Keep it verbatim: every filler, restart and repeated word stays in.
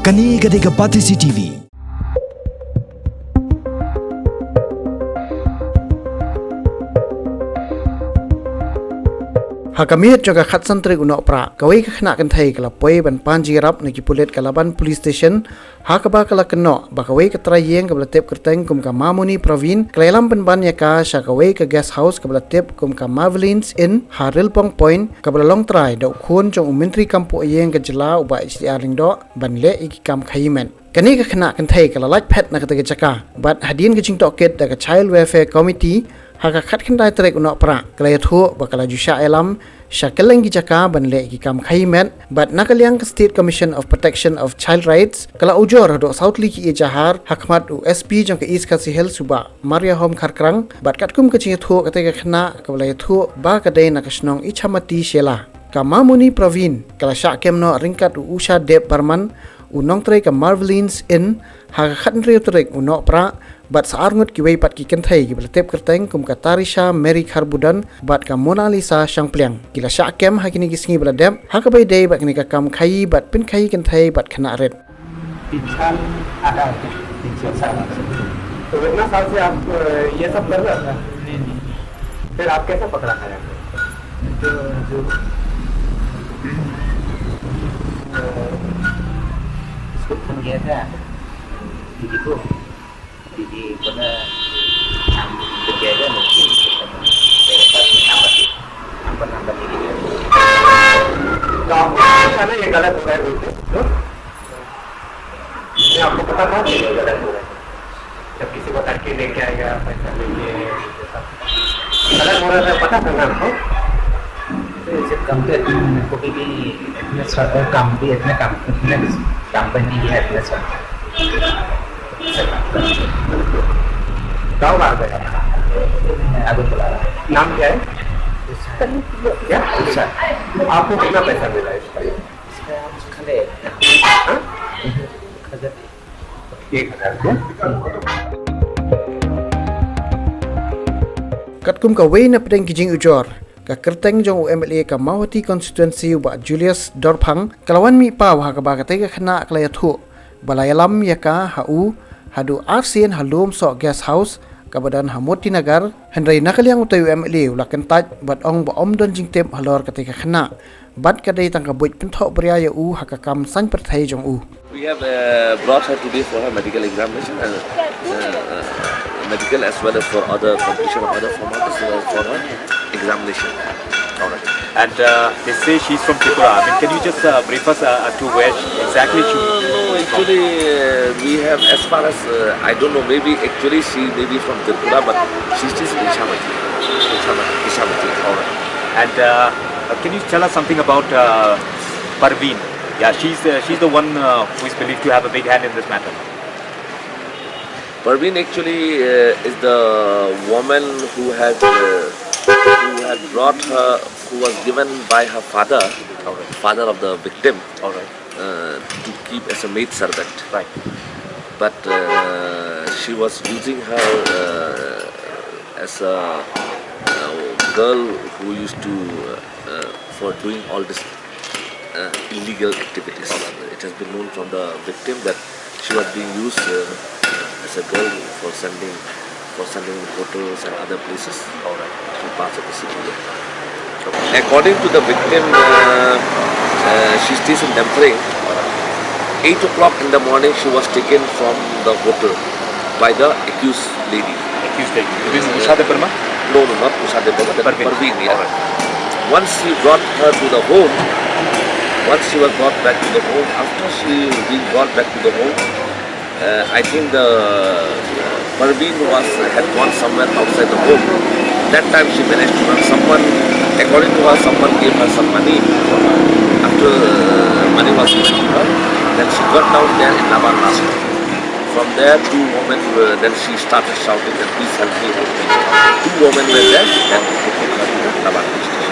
Kane ka dei ka Batesi T V. Ha ka miet jong ka khatsan tarik u Nohprah, kawei ka khynnah kynthei ka la poi ban pan jingïarap na ki pulit ka Laban Police Station, ha kaba ka la kynnoh ba kawei ka trai ïing kaba la tip kyrteng kum ka Mamoni Praveen ka la ïalam pynban ïa ka sha kawei ka guest house kaba la tip kum ka Marveline's Inn ha Rilpong Point, kaba la long trai da u khun jong u Myntri Kam Pohïing ka jylla u Bah H D R Lyngdoh ban leh ïa ki kam khaïi met. Kane ka khynnah kynthei ka la lait phet na kata ka jaka bad hadien ka jingtohkit da ka Child Welfare Committee, ha ka khatkhyndai tarik u Nohprah ka la ïathuh ba ka la ju shah ïalam sha kylleng ki jaka ban leh ki kam khaïi met, bad na ka liang ka State Commission of Protection of Child Rights ka la ujor haduh saw tylli ki ejahar ha khmat u S P jong ka East Khasi Hills u Bah Mariahom Kharkrang, bad katkum ka jingïathuh kata ka khynnah kaba la ïathuh ba ka dei na ka shnong Ichamati Shella. Ka Mamoni Praveen ka la shah kem noh ryngkat u Usha Deb Barman, u nongtrei ka Marveline's Inn, ha ka khathynriew tarik u Nohprah, bad sa arngut kiwei pat ki kynthei kiba la tip kyrteng kum ka Tarisha Mary Kharbudon bad ka Monalisa Shangpliang. Ki la shah kem ha kine ki sngi ba la dep ha kaba ïadei bad kane ka kam khaïi bad pynkhaïi kynthei bad khynnah rit. तीन साल आधा है। तीन चार साल। तो इतना साल से आप, अ, ये सब कर रहे थे? नहीं, नहीं। फिर आप कैसे पकड़ा था यहाँ पे? तो जो, अ, इसको फोन किया था, दीदी को। दीदी बोला, "हम तो गए थे, लेकिन मेरे पास नंबर नहीं, नंबर, नंबर नहीं है।" तो आपको पता था ना ये गलत हो रहा है बोल के? हाँ? ये आपको पता था कि ये गलत हो रहा है? जब किसी को लड़के लेके आएगा, पैसा लेके, ये सब गलत हो रहा था, पता था ना आपको? तो ये सब काम तो इतने, मेरे को भी, भी इतने सा-, काम भी इतने काम, इतने काम पे नहीं है, इतने सब। गाँव कहाँ पे है? आगे चला रहा है। नाम क्या है? क्या? उषा। आपको कितना पैसा मिला इसका? इसका हम खा ले। हाँ? खा ले। एक हजार को? Katkum kawei na pdeng ki jingujor, ka kyrteng jong u M L A ka Mawhati Constituency u Bah Julius Dorphang ka la wan mih paw ha kaba kata ka khynnah ka la ïathuh ba la ïalam ïa ka ha u haduh arsien ha Lumsoh Guest House kaba don ha Motinagar, hynrei na ka liang utei u M L A u la kyntait bad ong ba ym don jingtip halor kata ka khynnah bad ka dei tang ka buit pynthohbria ïa u ha ka kam saiñ pyrthei jong u. We have, uh, brought her today for her medical examination, uh, uh, uh, medical as well as for other completion of other formalities, uh, for her examination. All right. And, uh, they say she's from Tripura. I mean, can you just, uh, brief us, uh, as to where she, exactly she? Uh, no, actually, uh, we have, as far as, uh, I don't know, maybe actually she may be from Tripura, but she stays in Ichamati. Ichamati. Ichamati. All right. And, uh, uh, can you tell us something about, uh, Parveen? Yeah, she's, uh, she's the one, uh, who is believed to have a big hand in this matter. Parveen actually, uh, is the woman who had, uh, who had brought her, who was given by her father, All right. father of the victim, All right. uh, to keep as a maid servant. Right. But, uh, she was using her, uh, as a, uh, girl who used to, uh, for doing all this, uh, illegal activities. It has been known from the victim that she was being used, uh, as a girl for sending, for sending in hotels and other places. All right. Different parts of the city. According to the victim, uh, uh, she stays in Demphring. Eight o'clock in the morning, she was taken from the hotel by the accused lady. Accused lady. You mean Usha Debbarma? No, no, not Usha Debbarma, that Parveen. Parveen, yeah. All right. Once she brought her to the home, once she was brought back to the home, after she being brought back to the home, uh, I think the, uh, Parveen was, had gone somewhere outside the home. That time she managed to run. Someone, according to her, someone gave her some money. After, uh, money was given to her, then she got down there in Laban Last. From there, two women were, then she started shouting that, "Please help me, help me." Two women were there, then they took her to the Laban Last.